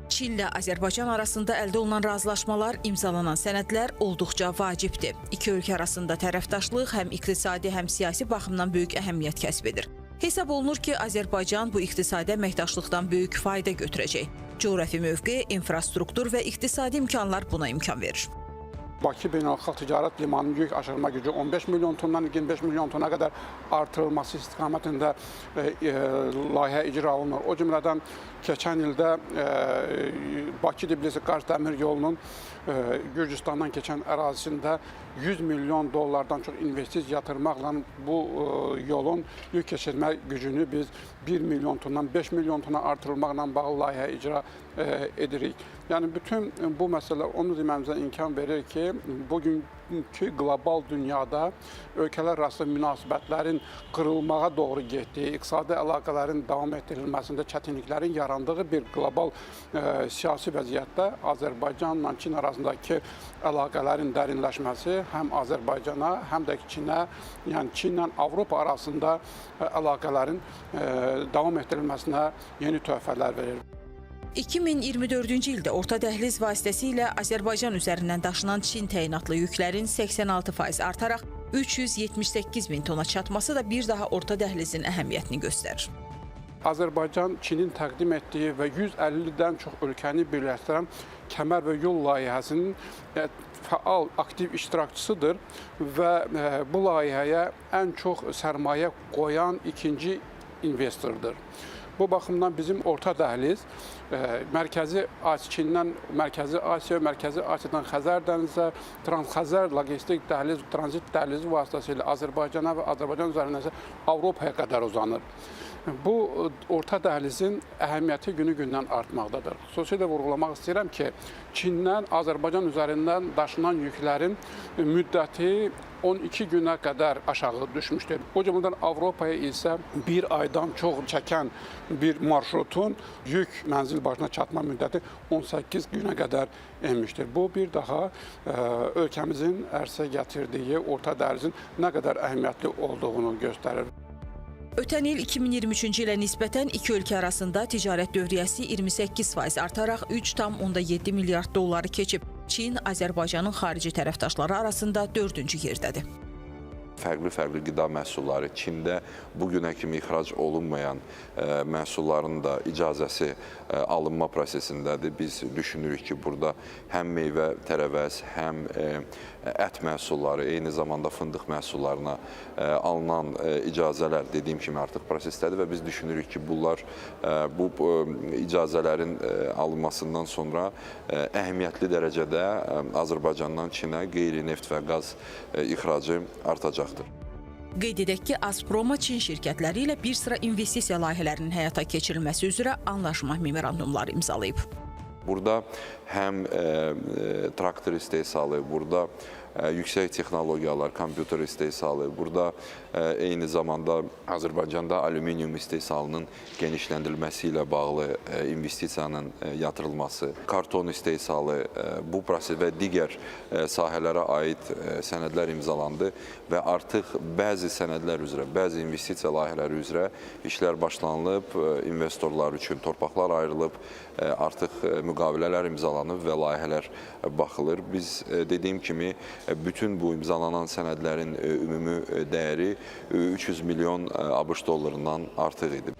Çinlə Azərbaycan arasında əldə olunan razılaşmalar, imzalanan sənədlər olduqca vacibdir. İki ölkə arasında tərəfdaşlıq həm iqtisadi, həm siyasi baxımdan böyük əhəmiyyət kəsb edir. Hesab olunur ki, Azərbaycan bu iqtisadi əməkdaşlıqdan böyük fayda götürəcək. Coğrafi mövqe, infrastruktur və iqtisadi imkanlar buna imkan verir. Bakı Beynəlxalq Ticarət Limanının yük aşırıma gücü 15 milyon tondan 25 milyon tona qədər artırılması istiqamətində layihə icra olunur. O cümlədən keçən ildə Bakı-Tbilisi-Qars dəmir yolunun Gürcüstandan keçən ərazisində 100 milyon dollardan çox investisiya yatırmaqla bu yolun yük keçirmə gücünü biz 1 milyon tondan 5 milyon tona artırılmaqla bağlı layihə icra edirik. Yəni bütün bu məsələlər onu deməmizə imkan verir ki, bugünkü qlobal dünyada ölkələr arası münasibətlərin qırılmağa doğru getdiyi, iqtisadi əlaqələrin davam etdirilməsində çətinliklərin yarandığı bir qlobal siyasi vəziyyətdə Azərbaycanla Çin arasındakı əlaqələrin dərinləşməsi həm Azərbaycana, həm də Çinə, yəni Çinlə Avropa arasında əlaqələrin davam etdirilməsinə yeni töhfələr verir. 2024-cü ildə Orta Dəhliz vasitəsilə Azərbaycan üzərindən daşınan Çin təyinatlı yüklərin 86% artaraq 378 min tona çatması da bir daha Orta Dəhlizin əhəmiyyətini göstərir. Azərbaycan Çinin təqdim etdiyi və 150-dən çox ölkəni birləşdirən Kəmər və Yol layihəsinin fəal, aktiv iştirakçısıdır və bu layihəyə ən çox sərmayə qoyan ikinci investordur. Bu baxımdan bizim Orta Dəhliz Mərkəzi Asiya, Çindən Mərkəzi Asiya, Mərkəzi Asiyadan Xəzər dənizə, Transxəzər logistik dəhliz, tranzit dəhlizi vasitəsilə Azərbaycana və Azərbaycan üzərindən isə Avropaya qədər uzanır. Bu Orta Dəhlizin əhəmiyyəti günü-gündən artmaqdadır. Xüsusilə vurğulamaq istəyirəm ki, Çindən Azərbaycan üzərindən daşınan yüklərin müddəti 12 günə qədər aşağı düşmüşdür. O cümlədən Avropaya isə bir aydan çox çəkən bir marşrutun yük mənzil başına çatma müddəti 18 günə qədər enmişdir. Bu bir daha ölkəmizin ərsəyə gətirdiyi Orta Dəhlizin nə qədər əhəmiyyətli olduğunu göstərir. Ötən il 2023-cü ilə nisbətən iki ölkə arasında ticarət dövriyyəsi 28% artaraq 3,7 milyard dolları keçib. Çin Azərbaycanın xarici tərəfdaşları arasında 4-cü yerdədir. Fərqli-fərqli qida məhsulları, Çində bugünə kimi ixrac olunmayan məhsulların da icazəsi alınma prosesindədir. Biz düşünürük ki, burada həm meyvə, tərəvəz, həm ət məhsulları, eyni zamanda fındıq məhsullarına alınan icazələr dediyim kimi artıq prosesdədir və biz düşünürük ki, bunlar bu icazələrin alınmasından sonra əhəmiyyətli dərəcədə Azərbaycandan Çinə qeyri-neft və qaz ixracı artacaqdır. Qeyd edək ki, Azproma Çin şirkətləri ilə bir sıra investisiya layihələrinin həyata keçirilməsi üzrə anlaşma memorandumları imzalayıb. Burada həm traktor istehsalı, burada yüksək texnologiyalar, kompüter istehsalı, burada eyni zamanda Azərbaycanda alüminium istehsalının genişləndirilməsi ilə bağlı investisiyanın yatırılması, karton istehsalı, bu proses və digər sahələrə aid sənədlər imzalandı və artıq bəzi sənədlər üzrə, bəzi investisiya layihələri üzrə işlər başlanılıb, investorlar üçün torpaqlar ayrılıb, artıq müqavilələr imzalanıb və layihələr baxılır. Biz dediyim kimi bütün bu imzalanan sənədlərin ümumi dəyəri 300 milyon ABŞ dollarından artıq idi.